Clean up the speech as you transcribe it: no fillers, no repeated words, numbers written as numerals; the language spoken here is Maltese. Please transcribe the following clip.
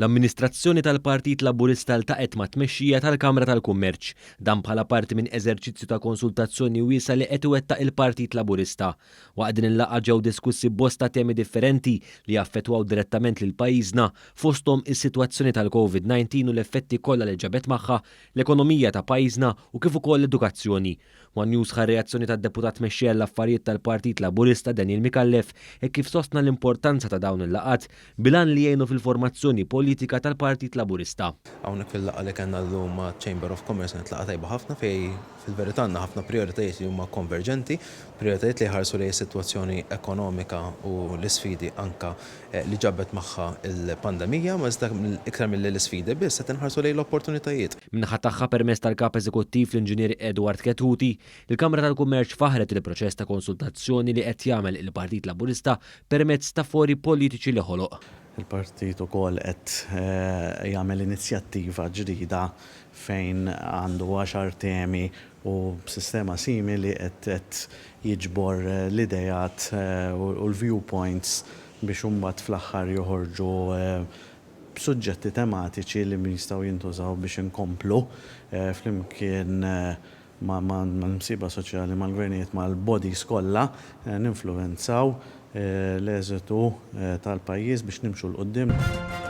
L-amministrazzjoni tal-Partit Laburista ltaqgħet mat-tmexxija tal-Kamra tal-Kummerċ. Dan bħala parti minn eżerċizzju ta' konsultazzjoni wiesgħa li qed iwettaq il-Partit Laburista. Waqt din il-laqgħa ġew diskussi bosta temi differenti li jaffettwaw direttament lil pajjiżna, fosthom is-sitwazzjoni tal-Covid 19 u l-effetti kollha li ġabet magħha, l-ekonomija ta' pajjiżna u kif ukoll l-edukazzjoni. One News ħa r-reazzjoni tad-Deputat Mexxej għall-Affarijiet tal-Partit Laburista Daniel Micallef hekk kif sostna l-importanza ta' dawn il-laqgħat bil-għan li jgħinu fil-formazzjoni politika tal-Partit Laburista. Hawnhekk fil-laqgħa li kellna llum maċ-Chamber of Commerce kienet laqgħa tajba ħafna fejn fil-verità għandna ħafna prijoritajiet li huma konverġenti, prijoritajiet li jħarsu lejn is-sitwazzjoni ekonomika u l-isfidi anke li ġabet magħha l-pandemija, ma iżda iktar milli l-isfidi biss qed inħarsu lejn l-opportunitajiet. Min-naħa tagħha permezz tal-Kap Eżekuttiv l-Inġinier Edward Chetcuti, il-Kamra tal-Kummerċ faħħret il-proċess ta' konsultazzjoni li qed jagħmel il-Partit Laburista permezz ta' fori politiċi li ħoloq. Il-partit ukoll qed jagħmel inizjattiva ġdida fejn għandu għaxar temi u b'sistema simili qed jiġbor l-ideat u l-viewpoints biex imbagħad fl-aħħar joħorġu b'suġġetti tematiċi li jistgħu jintużaw biex inkomplu flimkien mal-msieba soċjali, mal-gvernijiet, mal-bodies kollha ninfluwenzaw l-eżitu tal-pajjiż biex nimxu 'l quddiem.